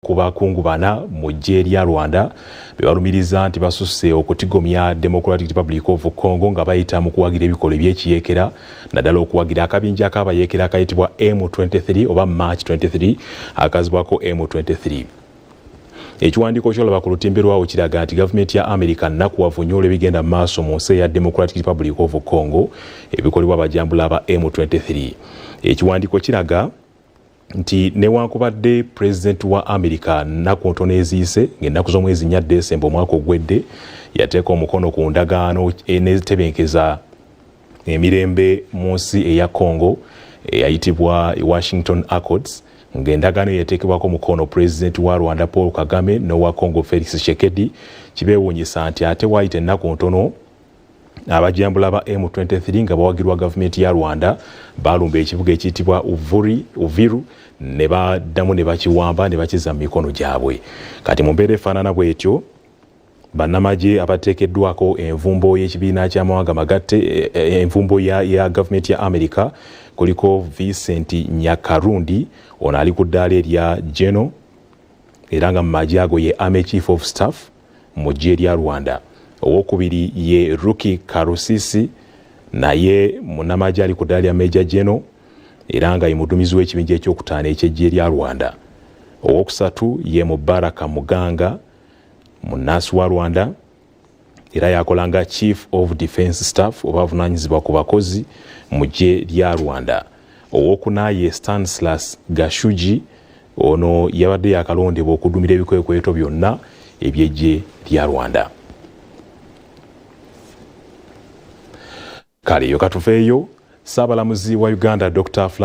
Ku bakungu bana mu ggye lya Rwanda be balumiriza nti basusse okutigomya Democratic Republic of Congo nga bayita mu kuwagira ebikolwa ebyekiyeekera, naddala okuwagira akabinja ak'abayeekera akayitibwa M23 oba March 23, akazibwako M23. Ekiwandiiko kyolaba ku lutimbe lwawo kiraga nti gavumenti ya America nnakuwavu nnyo olw'ebigenda mu maaso mu nsi eya Democratic Republic of Congo ebikolebwa abajambula aba M23. Ekiwandiiko kiraga nti newankubadde pulezidenti wa America nnaku ntono eziyise, ng'ennaku z'omwezi 4 Desemba omwaka ogwedde, yateeka omukono ku ndagaano enetebenkeza emirembe mu nsi eya Congo eyayitibwa Washington Accords, ng'endagaano eyateekebwako mukono pulezidenti wa Rwanda Paul Kagame n'owa Congo Felix Tshisekedi, kibeewuunyisa nti ate waayita ennaku ntono abajambula ba M23 nga bawagirwa gavumenti ya Rwanda balumba ekibuga ekiyitibwa Uviru ne baddamu ne bakiwamba ne bakiza mu mikono gyabwe. Kati mu mbeera efaanana bwetyo, bannamagye abateekeddwako envumbo y'ekibiina ky'amawanga magatte, envumbo ya gavumenti ya America, kuliko Vincent Nyakarundi. Ono ali ku ddaala erya General era nga mu magye ago ye Army Chief of Staff mu ggye lya Rwanda. Owokubiri ye Ruki Karusisi, naye munnamagye ali ku ddaala lya Major General era nga ye mudumizi w'ekibinja ekyokutaano eky'eggye lya Rwanda. Owokusatu ye Mubaraka Muganga, munnansi wa Rwanda era yakola nga Chief of Defense Staff oba avunaanyizibwa ku bakozi mu ggye lya Rwanda. Owokuna ye Stanislas Gashugi. Ono yabadde yakalondebwa okudumira ebikwekweto byonna eby'eggye lya Rwanda. Kale yo katuveeyo. Ssaabalamuzi wa Uganda Dr.